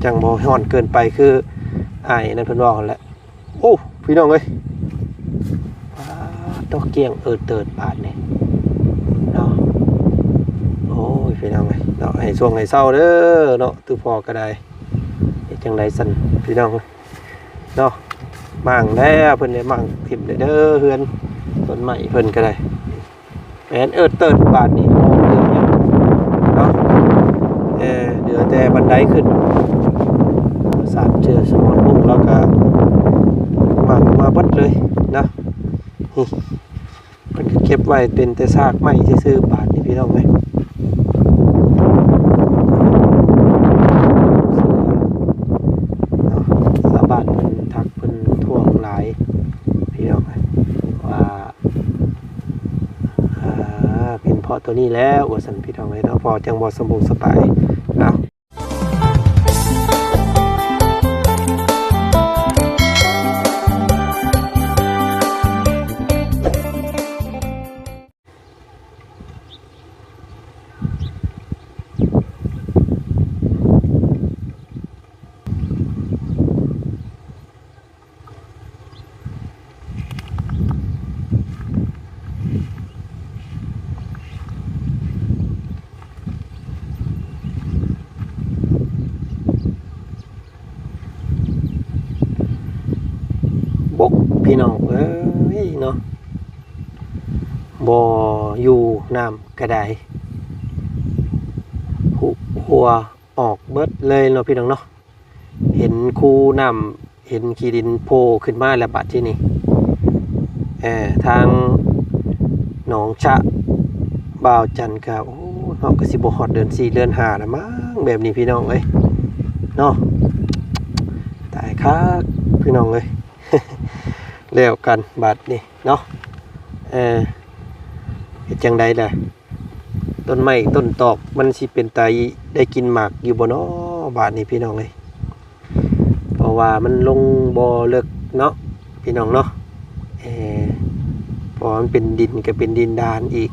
ຈັ່ງບໍ່ຮ້ອນເກີນໄປ ຄືອ້າຍນັ້ນເພິ່ນເວົ້າຫັ້ນແຫຼະ. ໂອ້ ພີ່ນ້ອງເອີຍ ປາດ ຕົກກ້ຽງເອີເຕີດບາດນີ້ເນາະ. ໂອ້ຍ ພີ່ນ້ອງເອີຍເນາະ ໃຫ້ຊ່ວງໃຫ້ເຊົາເດີເນາະ ຕູ່ພໍ່ກໍໄດ້. ເຮັດຈັ່ງໃດຊັ້ນ ພີ່ນ້ອງເນາະ ມ້າງແລ້ວ ເພິ່ນໄດ້ມ້າງຖິ້ມແລ້ວເດີ ເຮືອນ ຕົ້ນໄມ້ເພິ່ນກໍໄດ້. ແມ່ນເອີເຕີດບາດນີ້ ເນາະ ເອີ ເຫຼືອແຕ່ບັນໄດຂຶ້ນ ສາມເສື້ອສະໝອນມຸ້ງ ແລ້ວກະມາ ມາເບິດເລີຍເນາະ. ນີ້ ເພິ່ນກໍເກັບໄວ້ເປັນແຕ່ຊາກໄມ້ຊື່ໆ ບາດນີ້ ພີ່ນ້ອງເອີຍ. ເນາະ ຊາວບ້ານເພິ່ນທັກເພິ່ນທວງຫຼາຍ ພີ່ນ້ອງເອີຍ ວ່າ ອ່າ ເປັນເພາະໂຕນີ້ແລ້ວວ່າຊັ້ນ ພີ່ນ້ອງເອີຍເນາະ ເພາະຈັ່ງບໍ່ສະບົງສະບາຍເນາະ. ບົກ ພີ່ນ້ອງເອີຍເນາະ ບໍ່ຢູ່ ນ້ຳກະໄດ ຫົວອອກເບິດເລີຍເນາະ ພີ່ນ້ອງເນາະ. ເຫັນຄູນ້ຳ ເຫັນຂີ້ດິນໂຜ່ຂຶ້ນມາແລ້ວບາດທີນີ້ ເອີ ທາງໜອງຊະ ບ່າວຈັນກະ ໂອ້ ເນາະ ກະຊິບໍ່ຮອດເດືອນສີ່ເດືອນຫ້າແລ້ວມັ້ງ ແບບນີ້ ພີ່ນ້ອງເອີຍເນາະ. ຕາຍຄັກ ພີ່ນ້ອງເອີຍ ແລ້ວກັນບາດນີ້ເນາະ. ເອີ ເຮັດຈັ່ງໃດລະ ຕົ້ນໄມ້ຕົ້ນຕອກ ມັນຊິເປັນຕາໄດ້ກິນໝາກຢູ່ບໍ່ນໍ ບາດນີ້ ພີ່ນ້ອງເອີຍ. ເພາະວ່າມັນລົງບໍ່ເລິກເນາະ ພີ່ນ້ອງເນາະ ເອີ ເພາະວ່າມັນເປັນດິນ ກະເປັນດິນດານອີກ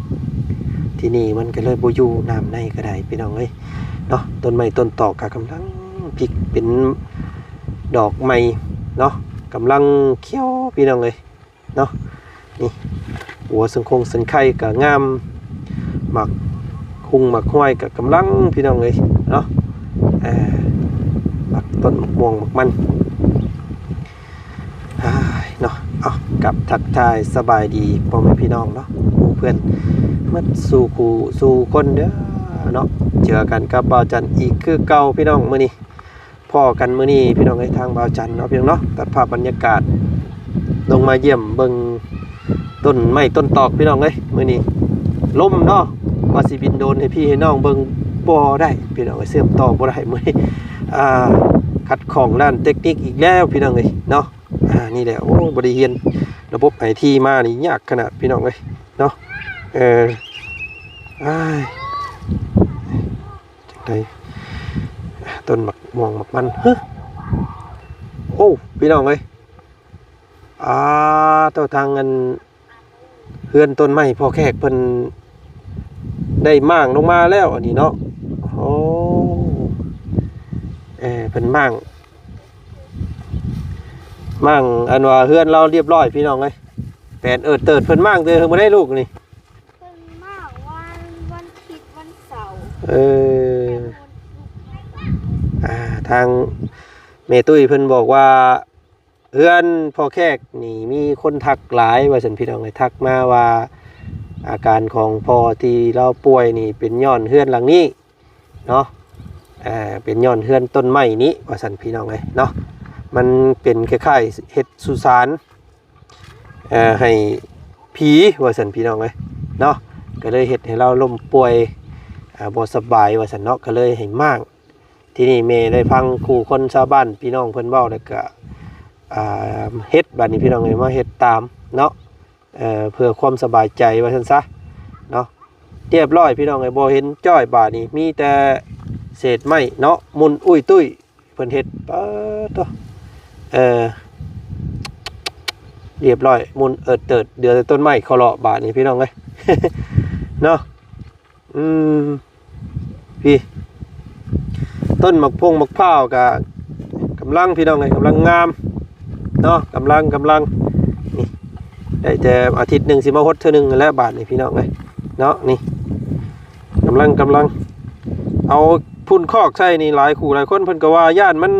ທີນີ້ມັນກະເລີຍບໍ່ຢູ່ນ້ຳໃນກະໄດ ພີ່ນ້ອງເອີຍເນາະ. ຕົ້ນໄມ້ຕົ້ນຕອກກະກຳລັງພິກເປັນດອກໃໝ່ເນາະ ກຳລັງຂຽວ ພີ່ນ້ອງເອີຍ ເນາະ. ນີ້ ຫົວສັງຄົງສັງໄຄກະງາມ ໝາກຮຸ່ງໝາກຮວາຍກະກຳລັງ ພີ່ນ້ອງເອີຍເນາະ ເອີ ໝາກຕົ້ນໝາກມ່ວງໝາກມັນ ອ້າຍເນາະ. ເອົາ ກັບທັກທາຍສະບາຍດີພໍ່ແມ່ພີ່ນ້ອງເນາະ ໝູ່ເພື່ອນໝົດສູ່ຄູ່ສູ່ຄົນເດີເນາະ. ເຈີກັນກັບບ່າວຈັນອີກຄືເກົ່າ ພີ່ນ້ອງ ມື້ນີ້ ພໍ້ກັນມື້ນີ້ ພີ່ນ້ອງເອີຍ ທາງບ່າວຈັນເນາະ ພີ່ນ້ອງເນາະ ຕັດພາບບັນຍາກາດ ລົງມາຢ້ຽມເບິ່ງຕົ້ນໄມ້ຕົ້ນຕອກ ພີ່ນ້ອງເອີຍ. ມື້ນີ້ລົມເນາະ ວ່າຊິບິນໂດຣນໃຫ້ພີ່ໃຫ້ນ້ອງເບິ່ງ ບໍ່ໄດ້ ພີ່ນ້ອງເອີຍ ເຊື່ອມຕໍ່ບໍ່ໄດ້ມື້ນີ້ ອ່າ ຂັດຂ້ອງດ້ານເຕັກນິກອີກແລ້ວ ພີ່ນ້ອງເອີຍເນາະ. ອ່າ ນີ້ແຫຼະ ໂອ້ ບໍ່ໄດ້ຮຽນລະບົບໄອທີມານີ້ ຍາກຂະໜາດ ພີ່ນ້ອງເອີຍເນາະ. ເອີ ອ້າຍ ຈັ່ງໃດ ຕົ້ນໝາກມ່ວງໝາກມັນ ຮະ ໂອ້ ພີ່ນ້ອງເອີຍ ອ່າ ໂຕ ທາງອັນ ເຮືອນຕົ້ນໄມ້ພໍ່ແຂກເພິ່ນໄດ້ມ້າງລົງມາແລ້ວ ອັນນີ້ເນາະ. ໂອ້ ເອີ ເພິ່ນມ້າງ ມ້າງ ອັນວ່າເຮືອນລາວລຽບຮ້ອຍ ພີ່ນ້ອງເອີຍ. ແປນເອີດເຕີດ ເພິ່ນມ້າງແຕ່ເຫິງບໍ່ໄດ້ລູກນີ້ ເພິ່ນມາວັນ ວັນທິດ ວັນເສົາ ເອີ ແຕ່ເພິ່ນ ອ່າ ທາງແມ່ຕຸ້ຍເພິ່ນບອກວ່າ ເຮືອນພໍ່ແຂກນີ້ມີຄົນທັກຫຼາຍວ່າຊັ້ນ ພີ່ນ້ອງເອີຍ. ທັກມາວ່າ ອາການຂອງພໍ່ທີ່ລາວປ່ວຍນີ້ ເປັນຍ້ອນເຮືອນຫຼັງນີ້ເນາະ ເປັນຍ້ອນເຮືອນຕົ້ນໄມ້ນີ້ວ່າຊັ້ນ ພີ່ນ້ອງເອີຍເນາະ. ມັນເປັນຄ້າຍໆເຮັດສຸສານ ເອີ ໃຫ້ຜີວ່າຊັ້ນ ພີ່ນ້ອງເອີຍເນາະ. ກະເລີຍເຮັດໃຫ້ລາວລົ້ມປ່ວຍ ເອີ ບໍ່ສະບາຍວ່າຊັ້ນເນາະ ກະເລີຍໃຫ້ມ້າງ. ທີນີ້ແມ່ໄດ້ຟັງຄູ່ຄົນຊາວບ້ານພີ່ນ້ອງເພິ່ນເວົ້າ ແລ້ວກະ ອ່າ ເຮັດບາດນີ້ ພີ່ນ້ອງເອີຍ ມາເຮັດຕາມເນາະ ເພື່ອຄວາມສະບາຍໃຈວ່າຊັ້ນຊະເນາະ. ລຽບຮ້ອຍ ພີ່ນ້ອງເອີຍ ບໍ່ເຫັນຈ້ອຍບາດນີ້ ມີແຕ່ເສດໄມ້ເນາະ ໝຸ່ນອຸ້ຍຕຸ້ຍ ເພິ່ນເຮັດ ປາດໂທ້ ເອີ ລຽບຮ້ອຍ ໝຸ່ນເອີດເຕີດ ເຫຼືອແຕ່ຕົ້ນໄມ້ເຂົາເລາະບາດນີ້ ພີ່ນ້ອງເອີຍ ເນາະ. ອືມ ພີ້ ຕົ້ນໝາກພົງໝາກພ້າວກໍກຳລັງ ພີ່ນ້ອງເອີຍ ກຳລັງງາມເນາະ ກຳລັງ ກຳລັງ ນີ້ ໄດ້ແຕ່ອາທິດໜຶ່ງຊິມາຫົດເທື່ອໜຶ່ງຫັ້ນແຫຼະ ບາດນີ້ ພີ່ນ້ອງເອີຍເນາະ ນີ້ ກຳລັງ ກຳລັງເອົາຝຸ່ນຄອກໃສ່ນີ້ ຫຼາຍຄູ່ຫຼາຍຄົນເພິ່ນກໍວ່າຢ້ານມັນ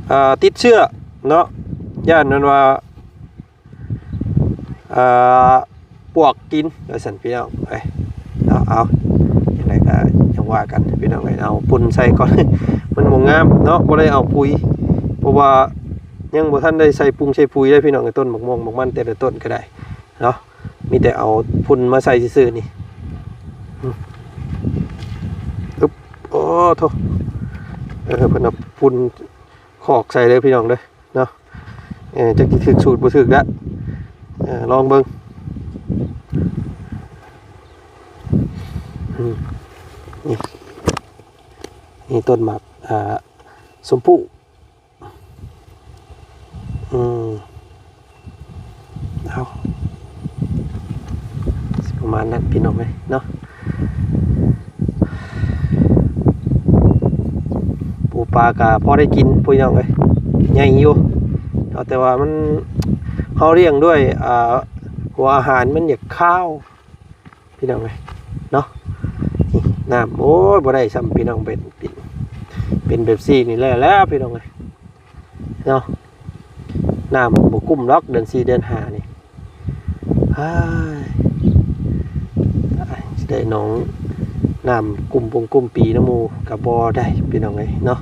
ເອີ ຕິດເຊື້ອເນາະ ຢ້ານມັນວ່າ ເອີ ປວກກິນວ່າຊັ້ນ ພີ່ນ້ອງເອີຍເນາະ ເອົາ ຈັ່ງໃດກໍຈັ່ງວ່າກັນ ພີ່ນ້ອງເອີຍ ເອົາຝຸ່ນໃສ່ກ່ອນ ມັນບໍ່ງາມເນາະ ບໍ່ໄດ້ເອົາປຸຍ ເພາະວ່າຍັງບໍ່ທັນໄດ້ໃສ່ປຸງໃສ່ປຸຍເດ້ ພີ່ນ້ອງເອີຍ ຕົ້ນໝາກມ່ວງໝາກມັນແຕ່ລະຕົ້ນກໍໄດ້ເນາະ ມີແຕ່ເອົາຝຸ່ນມາໃສ່ຊື່ໆ ນີ້ ອືມ ອຶບ ໂອ້ໂທ້ ເອີ ເພິ່ນເອົາຝຸ່ນຄອກໃສ່ເດີ ພີ່ນ້ອງເດີ ເນາະ ເອີ ຈັກຊິຖືກສູດບໍ່ຖືກລະ ເອີ ລອງເບິ່ງ ອືມ ນີ້ ນີ້ຕົ້ນໝາກ ອ່າ ຊົມພູ ອືມ ເອົາ ຊິປະມານນັ້ນ ພີ່ນ້ອງເອີຍເນາະ ປູປາກະພໍໄດ້ກິນ ພີ່ນ້ອງເອີຍ ໃຫຍ່ຢູ່ເນາະ ແຕ່ວ່າມັນ ເຮົາລ້ຽງດ້ວຍ ອ່າ ຫົວອາຫານມັນຢາກຄາວ ພີ່ນ້ອງເອີຍເນາະ ນີ້ນ້ຳ ໂອ້ຍ ບໍ່ໄດ້ຊ້ຳ ພີ່ນ້ອງ ເປັນ ເປັນ ເປັນແບບຊີ້ນີ້ແຫຼະ ແລ້ວ ພີ່ນ້ອງເອີຍ ເນາະ ນ້ຳບໍ່ກຸ້ມດອກ ເດືອນສີ່ເດືອນຫ້ານີ້ ອ້າຍ ອ້າຍ ຊິໄດ້ໜອງນ້ຳກຸ້ມປົງກຸ້ມປີນຳໝູ່ກໍບໍ່ໄດ້ ພີ່ນ້ອງເອີຍເນາະ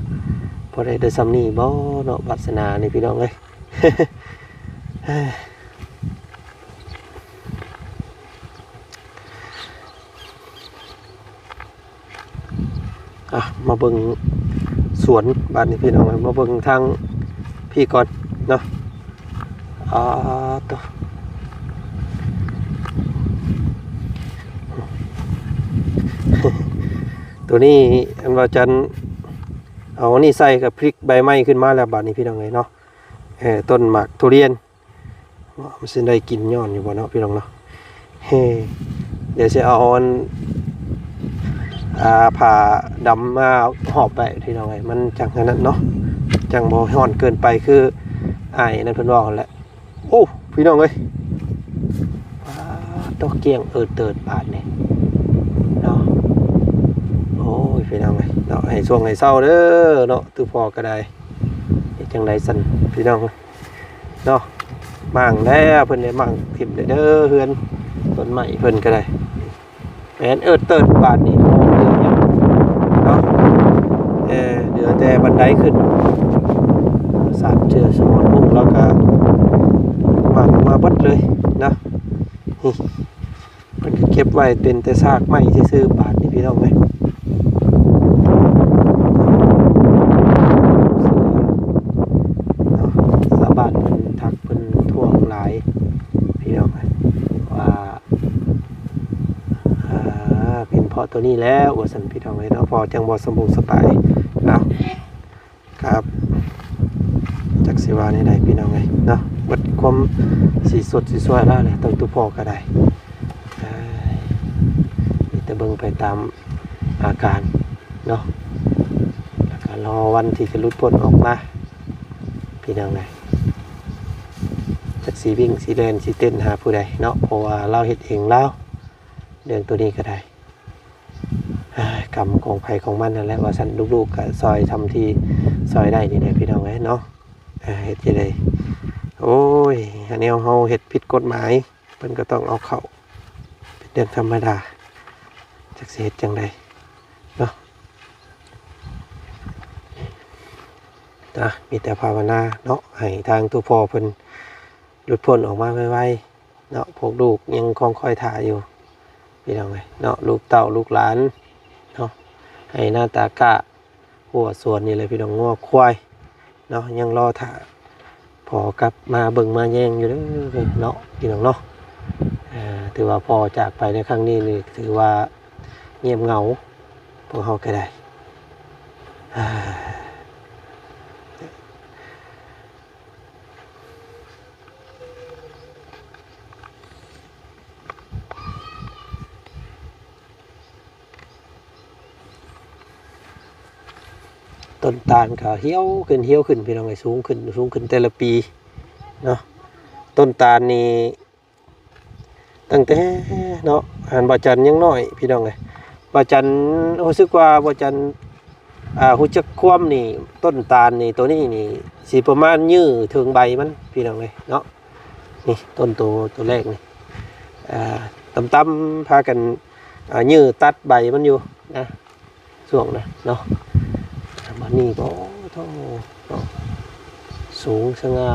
ພໍໄດ້ແຕ່ຊ່ຳນີ້ບໍ່ເນາະ ວາດສະໜານີ້ ພີ່ນ້ອງເອີຍ ອ່ະ ມາເບິ່ງສວນບາດນີ້ ພີ່ນ້ອງ ມາເບິ່ງທາງພີ້ກ່ອນເນາະ ອາ ໂຕ ໂຕນີ້ອັນວ່າຈັນເອົາອັນນີ້ໃສ່ ກໍຜະລິກໃບໃໝ່ຂຶ້ນມາແລ້ວ ບາດນີ້ ພີ່ນ້ອງເອີຍເນາະ ເອີ ຕົ້ນໝາກທຸລຽນ ວ່າມັນຊິໄດ້ກິນຍ້ອນຢູ່ບໍ່ເນາະ ພີ່ນ້ອງເນາະ ເຮ ດຽວຊິເອົາອັນ ອ່າ ຜ້າດຳມາຫອບໄວ້ ພີ່ນ້ອງເອີຍ ມັນຈັ່ງອັນນັ້ນເນາະ ຈັ່ງບໍ່ຮ້ອນເກີນໄປ ຄືອ້າຍນັ້ນເພິ່ນເວົ້າຫັ້ນແຫຼະ ໂອ້ ພີ່ນ້ອງເອີຍ ປາດ ຕົກກ້ຽງເອີດເຕີດບາດນີ້ເນາະ ໂອ້ຍ ພີ່ນ້ອງເອີຍເນາະ ໃຫ້ຊ່ວງໃຫ້ເຊົາເດີເນາະ ຕູ່ພໍ່ກໍໄດ້ ເຮັດຈັ່ງໃດຊັ້ນ ພີ່ນ້ອງ ເນາະ ມ້າງແລ້ວ ເພິ່ນໄດ້ມ້າງຖິ້ມແລ້ວເດີ ເຮືອນຕົ້ນໄມ້ເພິ່ນກໍໄດ້ ແມ່ນເອີດເຕີດບາດນີ້ ເນາະ ເອີ ເຫຼືອແຕ່ບັນໄດຂຶ້ນ ສາມເທື່ອສະໝອນມຸ້ງ ແລ້ວກໍມ້າງອອກມາເບິດເລີຍເນາະ ນີ້ ເພິ່ນກໍເກັບໄວ້ເປັນແຕ່ຊາກໄມ້ຊື່ໆ ບາດນີ້ ພີ່ນ້ອງເອີຍ ເນາະ ຊາວບ້ານເພິ່ນທັກເພິ່ນທວງຫຼາຍ ພີ່ນ້ອງເອີຍ ວ່າ ອ່າ ເປັນເພາະໂຕນີ້ແລ້ວວ່າຊັ້ນ ພີ່ນ້ອງເອີຍເນາະ ພໍ່ຈັ່ງບໍ່ສະບົງສະບາຍ ເອົາ ຄັບ ຈັກຊິວ່າແນວໃດ ພີ່ນ້ອງເອີຍເນາະ ເບິດຄວາມສີສົດສີສວຍແລ້ວແຫຼະ ຕົວ ຕົວພໍ່ກໍໄດ້ ເອີຍ ມີແຕ່ເບິ່ງໄປຕາມອາການເນາະ ແລ້ວກໍລໍວັນທີ່ຈະຫຼຸດພົ້ນອອກມາ ພີ່ນ້ອງເອີຍ ຈັກຊິວິ່ງຊິແລ່ນຊິເຕັ້ນຫາຜູ້ໃດເນາະ ເພາະວ່າລາວເຮັດເອງລາວ ເລື່ອງໂຕນີ້ກໍໄດ້ ເອີຍ ກຳຂອງໃຜຂອງມັນຫັ້ນແຫຼະວ່າຊັ້ນ ລູກໆກໍຊ່ອຍຊ່ຳທີ່ຊ່ອຍໄດ້ນີ້ແຫຼະ ພີ່ນ້ອງເອີຍເນາະ ເອີຍ ເຮັດຈັ່ງໃດ ໂອ້ຍ ແນວເຮົາເຮັດຜິດກົດໝາຍ ເພິ່ນກໍຕ້ອງເອົາເຂົ້າ ເປັນເລື່ອງທຳມະດາ ຈັກຊິເຮັດຈັ່ງໃດເນາະ ນະ ມີແຕ່ພາວະນາເນາະ ໃຫ້ທາງຕົວພໍ່ເພິ່ນ ຫຼຸດພົ້ນອອກມາໄວໆເນາະ ພວກລູກຍັງຄອງຄອຍຖ້າຢູ່ ພີ່ນ້ອງເອີຍເນາະ ລູກເຕົ້າລູກຫຼານເນາະ ໄຮ່ນາຕາກ້າ ຮົ້ວສວນນີ້ແຫຼະ ພີ່ນ້ອງ ງົວຄວາຍເນາະ ຍັງລໍຖ້າພໍ່ກັບມາເບິ່ງມາແຍງຢູ່ເດີເນາະ ພີ່ນ້ອງເນາະ ເອີ ຖືວ່າພໍ່ຈາກໄປໃນຄັ້ງນີ້ນີ້ ຖືວ່າງຽບເຫງົາ ພວກເຮົາກໍໄດ້ ເອີ. ຕົ້ນຕານກໍຫ່ຽວຂຶ້ນ ຫ່ຽວຂຶ້ນ ພີ່ນ້ອງເອີຍ ສູງຂຶ້ນ ສູງຂຶ້ນແຕ່ລະປີເນາະ. ຕົ້ນຕານນີ້ ຕັ້ງແຕ່ເນາະ ອັນບ່າວຈັນຍັງນ້ອຍ ພີ່ນ້ອງເອີຍ ບ່າວຈັນຮູ້ສຶກວ່າບ່າວຈັນ ອ່າ ຮູ້ຈັກຄວາມນີ້ ຕົ້ນຕານນີ້ ໂຕນີ້ນີ້ ຊິປະມານຍື້ເທິງໃບມັນ ພີ່ນ້ອງເອີຍເນາະ. ນີ້ຕົ້ນໂຕ ໂຕແລກນີ້ ອ່າ ຕ່ຳໆ ພາກັນ ອ່າ ຍື້ຕັດໃບມັນຢູ່ນະ ຊ່ວງນະເນາະ. ບັດນີ້ກໍ ໂອ້ໂທ້ ເນາະ ສູງສະຫງ່າ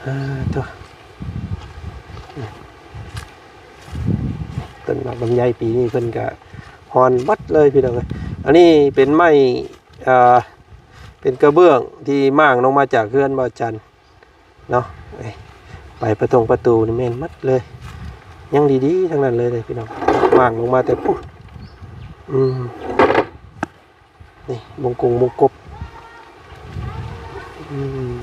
ອ່າ ໂທ້ ຕົ້ນໝາກລຳໄຍປີນີ້ເພິ່ນກະຮ່ອນເບິດເລີຍ ພີ່ນ້ອງເອີຍ. ອັນນີ້ເປັນໄມ້ ອ່າ ເປັນກະເບື້ອງທີ່ມ້າງລົງມາຈາກເຮືອນບ່າວຈັນເນາະ. ໄປປະຕົງປະຕູນີ້ແມ່ນໝົດເລີຍ ຍັງດີໆ ທັງນັ້ນເລີຍເດ້ ພີ່ນ້ອງ ມ້າງລົງມາແຕ່ພຸ້ນ. ອືມ ນີ້ ມົງກົງມົງກົບ ອືມ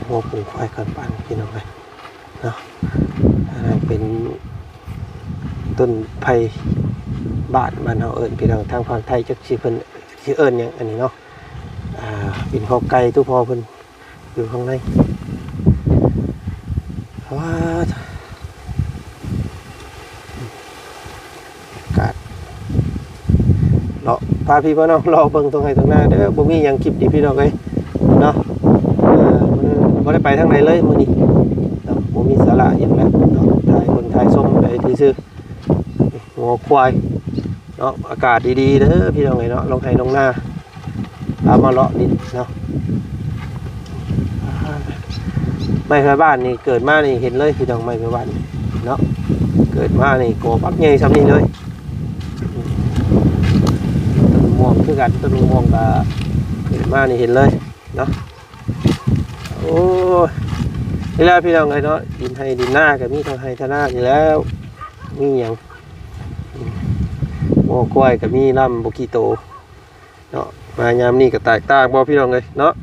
ຫົວປູກຄວາຍກັນປານ ພີ່ນ້ອງເອີຍ ເນາະ. ອັນນັ້ນເປັນຕົ້ນໄຜ່ບ້ານ ບ້ານເຮົາເອີ້ນ ພີ່ນ້ອງ ທາງຝັ່ງໄທຈັກຊິເພິ່ນຊິເອີ້ນຫຍັງ ອັນນີ້ເນາະ. ອ່າ ເປັນຄອກໄກ່ ໂຕພໍ່ເພິ່ນຢູ່ຂ້າງໃນ. ວ້າ ອາກາດ ເລາະ ພາພີ່ພານ້ອງເລາະເບິ່ງທົ່ງໄຮ່ທົ່ງນາເດີ. ບໍ່ມີຫຍັງ ຄລິບນີ້ ພີ່ນ້ອງເອີຍເນາະ. ເອີ ບໍ່ໄດ້ໄປທາງໃດເລີຍມື້ນີ້ເນາະ ບໍ່ມີສາລະຫຍັງແລ້ວເນາະ ຖ່າຍເບິ່ງຖ່າຍຊົມໄປຊື່ໆ ງົວຄວາຍເນາະ. ອາກາດດີໆເດີ ພີ່ນ້ອງເອີຍເນາະ ລົງໄຮ່ລົງນາ ພາມາເລາະຫຼິ້ນເນາະ. ໄມ້ໄຜ່ບ້ານນີ້ເກີດມານີ້ເຫັນເລີຍ ພີ່ນ້ອງ ໄມ້ໄຜ່ບ້ານນີ້ເນາະ ເກີດມານີ້ກໍບັກໃຫຍ່ສ່ຳນີ້ເລີຍ. ອືມ ຕົ້ນມ່ວງຄືກັນ ຕົ້ນມ່ວງກໍເກີດມານີ້ເຫັນເລີຍເນາະ. ໂອ້ຍ ນີ້ແຫຼະ ພີ່ນ້ອງເອີຍເນາະ ດິນໄຮ່ດິນນາກໍມີ ທັງໄຮ່ທັງນານີ້ແລ້ວ ມີຫຍັງ ອືມ ງົວຄວາຍກໍມີລຳບໍ່ກີ່ໂຕ ເນາະ. ມາຍາມນີ້ກໍແຕກຕ່າງບໍ່ ພີ່ນ້ອງເອີຍເນາະ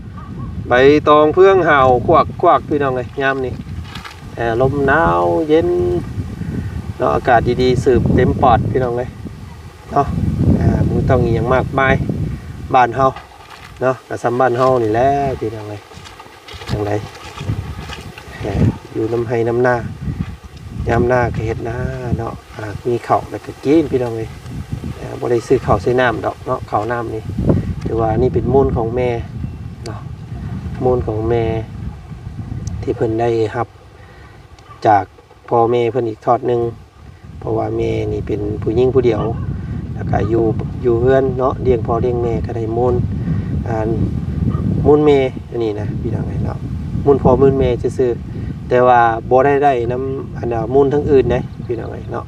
ໃບຕອງເຟືອງຫ່າວຄວັກໆ ພີ່ນ້ອງເອີຍ ຍາມນີ້ ເອີ ລົມໜາວເຢັນເນາະ ອາກາດດີໆ ສູບເຕັມປອດ ພີ່ນ້ອງເອີຍເນາະ. ອ່າ ບໍ່ຕ້ອງອີ່ຫຍັງມາກມາຍ ບ້ານເຮົາເນາະ ກໍສ່ຳບ້ານເຮົານີ້ແຫຼະ ພີ່ນ້ອງເອີຍ. ຈັ່ງໃດ ເອີ ຢູ່ນຳໄຮ່ນຳນາ ຍາມນາກໍເຮັດນາເນາະ ອ່າ ມີເຂົ້າແລ້ວກໍກິນ ພີ່ນ້ອງເອີຍ. ເອີ ບໍ່ໄດ້ຊື້ເຂົ້າຊື້ນ້ຳດອກເນາະ ເຂົ້ານ້ຳນີ້ ຖືວ່ານີ້ເປັນມູນຂອງແມ່ເນາະ ມູນຂອງແມ່ ທີ່ເພິ່ນໄດ້ຮັບຈາກພໍ່ແມ່ເພິ່ນອີກທອດໜຶ່ງ. ເພາະວ່າແມ່ນີ້ເປັນຜູ້ຍິງຜູ້ດຽວ ແລ້ວກະຢູ່ ຢູ່ເຮືອນເນາະ ລ້ຽງພໍ່ລ້ຽງແມ່ ກະໄດ້ມູນ ອ່າ ມູນແມ່ອັນນີ້ນະ ພີ່ນ້ອງເອີຍເນາະ ມູນພໍ່ມູນແມ່ຊື່ໆ ແຕ່ວ່າບໍ່ໄດ້ໄດ້ນຳ ອັນ ມູນທາງອື່ນເດ້ ພີ່ນ້ອງເອີຍເນາະ.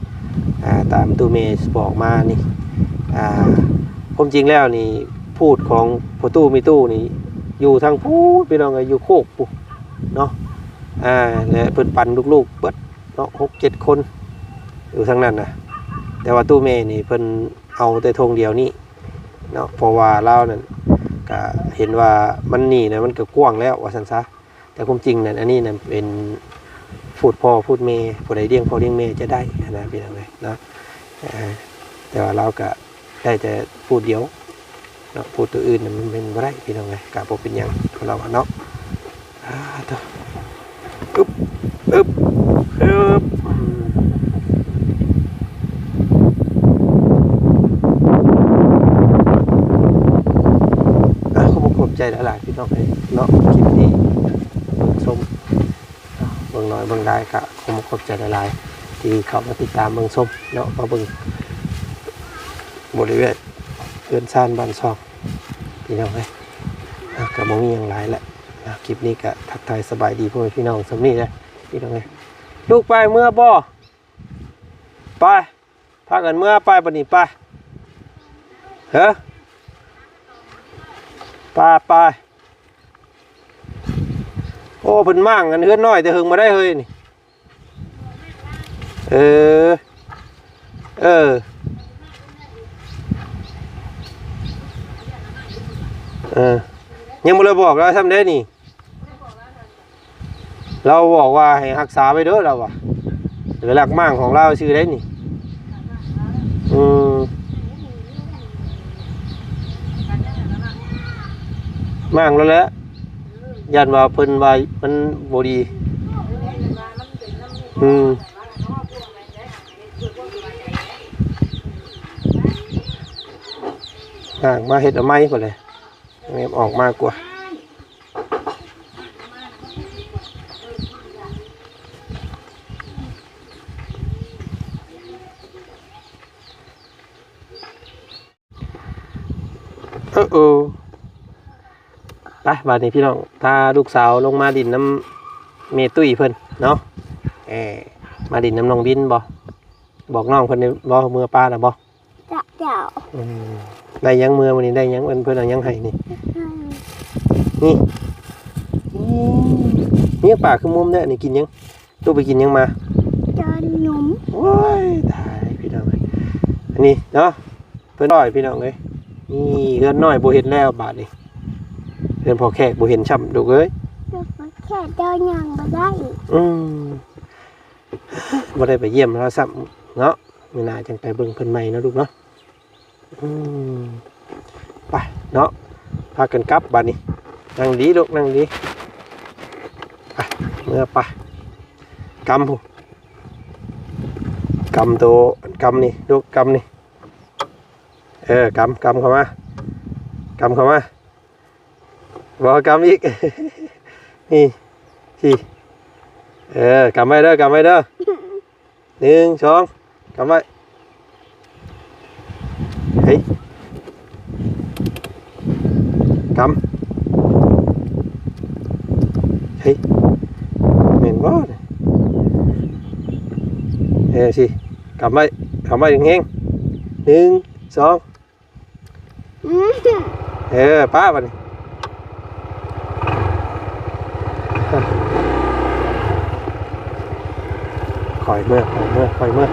ອ່າ ຕາມຕູ້ແມ່ບອກມານີ້ ອ່າ ຄວາມຈິງແລ້ວນີ້ ພູດຂອງພໍ່ຕູ້ແມ່ຕູ້ນີ້ ຢູ່ທາງພຸ້ນ ພີ່ນ້ອງເອີຍ ຢູ່ໂຄກພຸ້ນເນາະ. ອ່າ ແລະເພິ່ນປັນລູກໆເບິດ ເນາະ ຫົກເຈັດຄົນ ຢູ່ທາງນັ້ນນະ. ແຕ່ວ່າຕູ້ແມ່ນີ້ເພິ່ນເອົາແຕ່ທົ່ງດຽວນີ້ເນາະ ເພາະວ່າລາວນັ້ນກະເຫັນວ່າມັນນີ້ນະ ມັນກະກວ້າງແລ້ວວ່າຊັ້ນຊະ. ແຕ່ຄວາມຈິງນັ້ນ ອັນນີ້ນະເປັນພູດພໍ່ພູດແມ່ ຜູ້ໃດລ້ຽງພໍ່ລ້ຽງແມ່ຈະໄດ້ຫັ້ນນະ ພີ່ນ້ອງເອີຍເນາະ. ເອີ ແຕ່ວ່າລາວກະ ໄດ້ແຕ່ພູດດຽວເນາະ ພູດໂຕອື່ນນະມັນ ມັນບໍ່ໄດ້ ພີ່ນ້ອງເອີຍ ກະບໍ່ເປັນຫຍັງ ລາວວ່າເນາະ. ອ່າ ໂທ້ ອຶບ ອຶບ ອຶບ ອືມ ອ່າ ຂໍຂອບໃຈຫຼາຍໆ ພີ່ນ້ອງເອີຍເນາະ ຄລິບນີ້ເບິ່ງຊົມ ເນາະ ເບິ່ງໜ້ອຍເບິ່ງຫຼາຍກະຂໍຂອບໃຈຫຼາຍໆ ທີ່ເຂົ້າມາຕິດຕາມເບິ່ງຊົມເນາະ ມາເບິ່ງບໍລິເວນເຮືອນຊານບ້ານຊ່ອງ ພີ່ນ້ອງເອີຍ. ອ່າ ກະບໍ່ມີຫຍັງຫຼາຍແຫຼະນະ ຄລິບນີ້ກະທັກທາຍສະບາຍດີພໍ່ແມ່ພີ່ນ້ອງສ່ຳນີ້ແຫຼະ ພີ່ນ້ອງເອີຍ. ລູກໄປເມືອບໍ່? ໄປ ພາກັນເມືອໄປບັດນີ້ ໄປ ເຮີ ໄປ ໄປ. ໂອ້ ເພິ່ນມ້າງອັນເຮືອນນ້ອຍແຕ່ເຫິງບໍ່ໄດ້ເຮີຍນີ້. ເອີ ເອີ ເອີ ເອີ ເອີ ຍັງບໍ່ໄດ້ບອກລາວຊ້ຳເດ້ນີ້. ລາວບອກວ່າໃຫ້ຮັກສາໄວ້ເດີ ລາວວ່າ ໄປລັກມ້າງຂອງລາວຊື່ໄດ໋ນີ້. ອືມ ມ້າງແລ້ວແຫຼະ ຢ້ານວ່າເພິ່ນວ່າມັນບໍ່ດີ. ອືມ ມ້າງມາເຮັດເອົາໃໝ່ພຸ້ນແຫຼະ. ແມ່ນອອກມາກວ່າ ເອີ ເອີ ໄປ ບາດນີ້ພີ່ນ້ອງ ພາລູກສາວລົງມາຫຼິ້ນນຳແມ່ຕຸ້ຍເພິ່ນເນາະ. ເອີ ມາຫຼິ້ນນຳນ້ອງບິນບໍ່? ບອກນ້ອງເພິ່ນໄດ້ບໍ່? ເມືອປ້ານະບໍ່? ຈະເຈົ້າ. ອືມ ໄດ້ຫຍັງເມືອມື້ນີ້? ໄດ້ຫຍັງ? ເພິ່ນ ເພິ່ນເອົາຫຍັງໃຫ້ນີ້? ອືມ ນີ້ ອືມ ມີປາຄືມຸມແທ້ນີ້. ກິນຫຍັງ? ຕູ້ໄປກິນຫຍັງມາ? ຈານໝຸມ. ໂອ້ຍ ຕາຍພີ່ນ້ອງເອີຍ ອັນນີ້ເນາະ ເພິ່ນນ້ອຍພີ່ນ້ອງເອີຍ. ນີ້ເຮືອນນ້ອຍບໍ່ເຫັນແລ້ວບາດນີ້ ເຮືອນພໍ່ແຂກບໍ່ເຫັນຊ້ຳລູກເອີຍ. ເຮືອນພໍ່ແຂກເຈົ້າຍ່າງບໍ່ໄດ້. ອືມ ບໍ່ໄດ້ໄປຢ້ຽມລາວຊ້ຳເນາະ. ມື້ໜ້າຈັ່ງໄປເບິ່ງເພິ່ນໃໝ່ເນາະລູກເນາະ. ອືມ ໄປເນາະ ພາກັນກັບບາດນີ້. ນັ່ງດີລູກ ນັ່ງດີ. ໄປ ເມືອໄປ ກຳພຸ້ນ ກຳໂຕ ກຳນີ້ລູກ ກຳນີ້. ເອີ ກຳ ກຳເຂົ້າມາ ກຳເຂົ້າມາ. ບໍ່ ກຳອີກ ນີ້ ທີ່ ເອີ ກຳໄວ້ເດີ ກຳໄວ້ເດີ. ໜຶ່ງ ສອງ ກຳໄວ້. ເຮີ້ຍ ກຳ ເຮີ້ຍ ແມ່ນບໍ່? ເອີ ຊິ ກຳໄວ້ ກຳໄວ້ແຮງໆ. ໜຶ່ງ ສອງ ອືມ ເອີ ປ້າບາດນີ້. ຄ່ອຍເມືອ ຄ່ອຍເມືອ ຄ່ອຍເມືອ.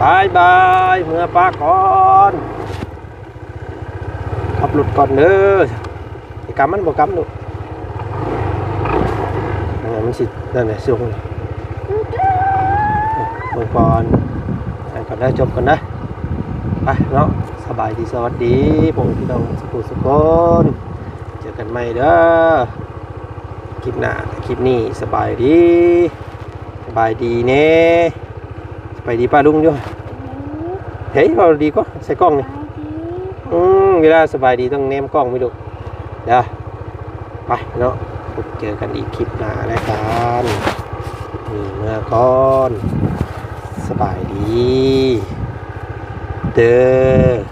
ບາຍບາຍ ເມືອປ້າກ່ອນ. ຂັບລົດກ່ອນເດີ. ຊິກຳມັນບໍ່ກຳລູກ ເອີ ມັນຊິນັ້ນແຫຼະ ຊົງເບິ່ງກ່ອນ. ໄປກ່ອນເດີ ຈົບກ່ອນເດີ. ໄປເນາະ ສະບາຍດີ ສະຫວັດດີ ພໍ່ແມ່ພີ່ນ້ອງສຸຂູສຸຂຄົນ. ເຈີກັນໃໝ່ເດີ ຄລິບໜ້າ ຄລິບນີ້ ສະບາຍດີ. ສະບາຍດີແດ່. ສະບາຍດີປ້າລຸງຢູ່. ເຮີ້ຍ ເວົ້າດີກວ່າ ໃສ່ກ້ອງນີ້. ອືມ ເວລາສະບາຍດີຕ້ອງແນມກ້ອງໄວ້ລູກເດີ. ໄປເນາະ ພົບເຈີກັນອີກຄລິບໜ້າແລ້ວກັນ. ນີ້ ເມືອກ່ອນ ສະບາຍດີເດີ.